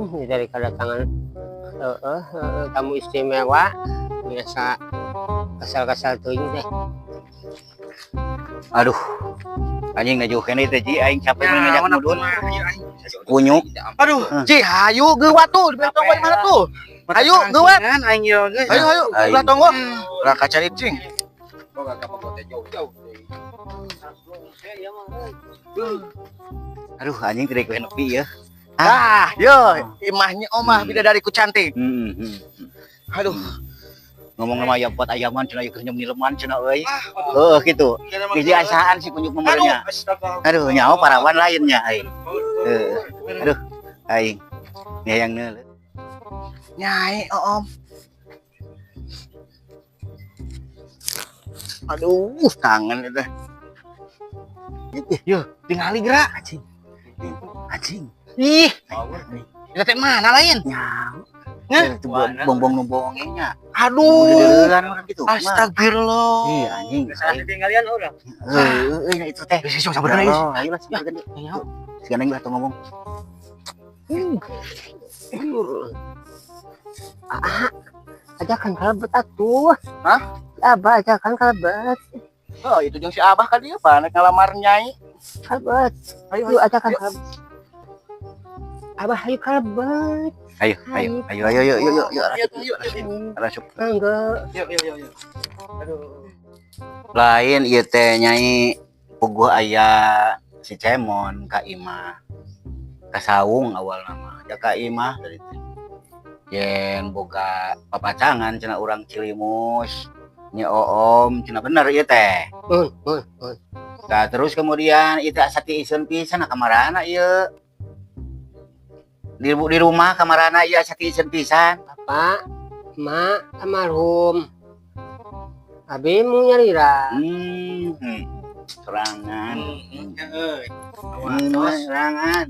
Dari kedatangan tamu istimewa biasa kesal-kesal teuing teh. Aduh. Anjing ngajuh keneh teh, Ji, aing capek mun ngajak mudun. Kunyuk. Aduh, Ji, hayu geuwat tuh di tonggo di mana tuh? Hayu geuwat. Aing yo geus. Ayo ayo, Ayo. Ulah tonggo. Ulah kacarit cing. Boga ka teh jauh-jauh. Aduh, anjing tidak kue nepi ya. Ah, yo, imahnya omah bidadariku cantik. Aduh. Ngomong nama ayam buat ayaman cenah, ieu keur nyileman cenah euy. Heuh, gitu. Hiji asaan si kunyuk mah nya. Aduh, nyaho parawan lainnya aing. Heuh. Aduh, aing. Nih yang neuleuh. Nyai, om. Aduh, kangen itu. Yo, tingali gerak. Anjing. Anjing. Ih, itu teh mana lain? Nyaho. Hah? Itu bongbong nu bohongnya. Aduh. Orang gitu. Astagfirullah. Iya, anjing. Salah ketinggalan urang. Heuh, euy itu teh. Geus sok sabar geus. Oh, ayo lah sabar. Si gandeng lah tuh ngomong. Ah, ajakan kalebet atuh. Hah? Abah ajakan kalebet. Oh, itu jeung si Abah ka dieu pa nek ngalamar nyai. Kalebet. Ayo, Yuk ajakan kalebet. Abah ayo kalebet. Ayo, ayo, ayo, ayo, ayo, ayo, ayo, Ayo, ayo, ayo. Rasuk. Enggak. Yuk, yuk, yuk, yuk. Aduh. Lain ieu teh nyai puguh aya si Cemon ka imah. Ka saung awal nama. Ya ka imah tadi teh. Yen boga papacangan cenah urang Cilimus. Nya oom cenah bener ieu teh. Un, un, un. Nah, terus kemudian itu asa tiiseun pisan kamarana ieu. Di rumah kamarana ieu asa tiiseun pisan. Bapak, mak, almarhum. Abi mau nyarira. Serangan. Heeh. Serangan.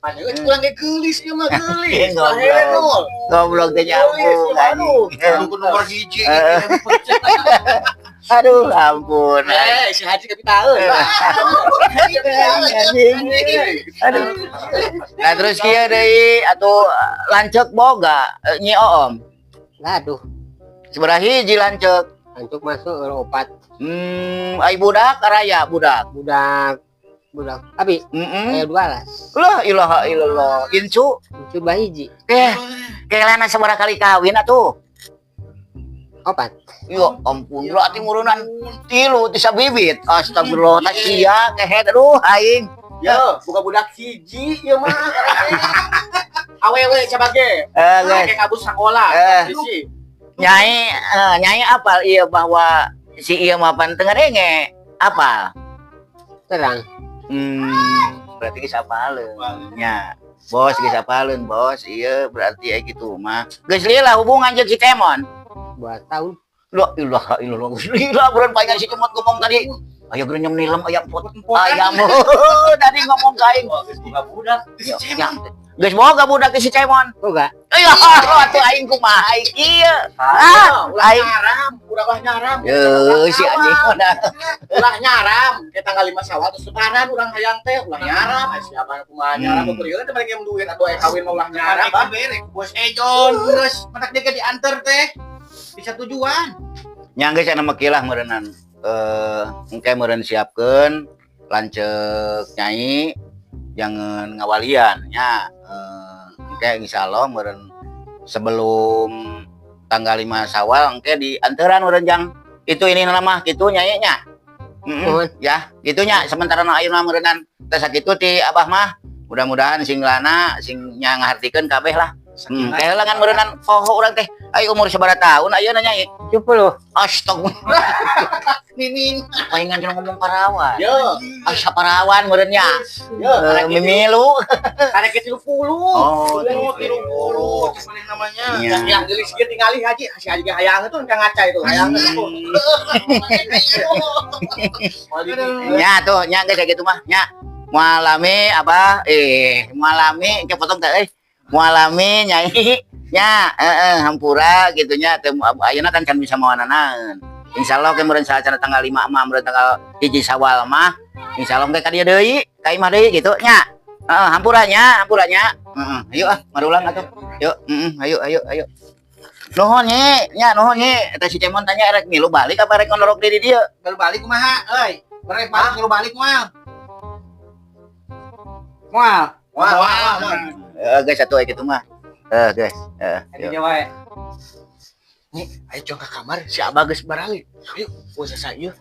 Aduh, kurang ge geulis ieu mah geulis. Goblok. Goblok teh nyambung anjing. Aduh, nomor hiji. Aduh, ampun. Eh, si Haji kapitaeun. Anjing. Aduh. Nah, terus kieu deui atuh lanceuk boga Nyi Oom. Aduh, Sabaraha hiji lanceuk? Antuk masuk ke opat. Ai budak raya budak. Budak budak abi aya 12. Lah ilaha illallah. Incu Incu dua hiji. Eh, kelana sabaraha kali kawin atuh? Opat. Ya ampun, berarti murunan tilu ti sabibit. Astagfirullah, tak sia kehed aduh aing. Yo, buka budak hiji ieu mah. Awewe cabage. Eh, guys. Kayak kabus sekolah. Eh. Hiji. Nyai, nyai apal iya bahwa si iya mapan tengah denge apal. Terang. Berarti geus apaleun. Nya. Bos geus apaleun, bos. Iya, berarti aya gitu mah. Geus lila hubungan jeung si Kemon. 2 tahun. La ilaha illallah. Geus lila bulan palingan si Kemon ngomong tadi. Ayo geus nilem ayam pot. Ayam. Tadi ngomong ka aing. Geus boga budak. Ya, geus boga budak si Cemon. Boga. Iya, atuh aing kumaha ieu. Ah, ulah aing. Nyaram, ulah nyaram. Ye, si anjing mah. Ulah nyaram, ke tanggal 5 Syawal terus lebaran urang hayang teh ulah nyaram. Ai siapa kumaha nyaram beureun teh paling duit atuh aya kawin mah ulah nyaram. Bah bere bos Ejon geus matak dia diantar teh. Bisa tujuan. Nya geus anu mah kilah meureunnan. Engke meureun siapkeun lanceuk nyai jangan ngawalian nya. Engke insyaallah meureun sebelum tanggal 5 Syawal engke dianteran meureun jang itu ini nama kitu nyai nya. Ya, gitu nya sementara nu ayeuna meureunnan teh sakitu ti abah mah. Mudah-mudahan sing lana sing nya ngahartikeun kabeh lah. Kayak kan meureunnan poho urang teh. Ai umur sabaraha tahun ayeuna nyai? 70. Astagfirullah. Nining. Palingan cenah ngomong parawan. Yo, Asa parawan meureun nya. yo, Mimilu. Karek 30. Oh, Oh, 30 paling namanya. Iya. Yang geulis kieu tingali haji, si haji ge hayang itu kan ngaca itu, hayang itu. Nya tuh, nya geus gitu mah, nya. Mualami apa? Mualami ke potong teh euy. Mualami nyai nya, heeh, hampura gitu nya teu ayeuna kan can bisa mawananaeun. Insyaallah ke meureun saacana tanggal 5 mah meureun tanggal 1 Syawal mah insyaallah ke ka dieu deui, ka imah deui gitu nya. Heeh, hampura nya, hampura nya. Heeh, ayo ah, marulang atuh. Yuk, heeh, ayo ayo ayo. Nuhun, Nyi, nya nuhun, Nyi. Eta si Cemon tanya erek ngilu balik apa rek ngondorok di dieu? Baru balik kumaha euy? Balik balik ngilu balik moal. Moal. Wah, wah, wah. Eh, guys, atuh aya kitu mah. Eh, guys. Eh, yuk. Adinya wae. Nih, ayo cong ke kamar, si Abah geus baralik. Ayo, usah ieu.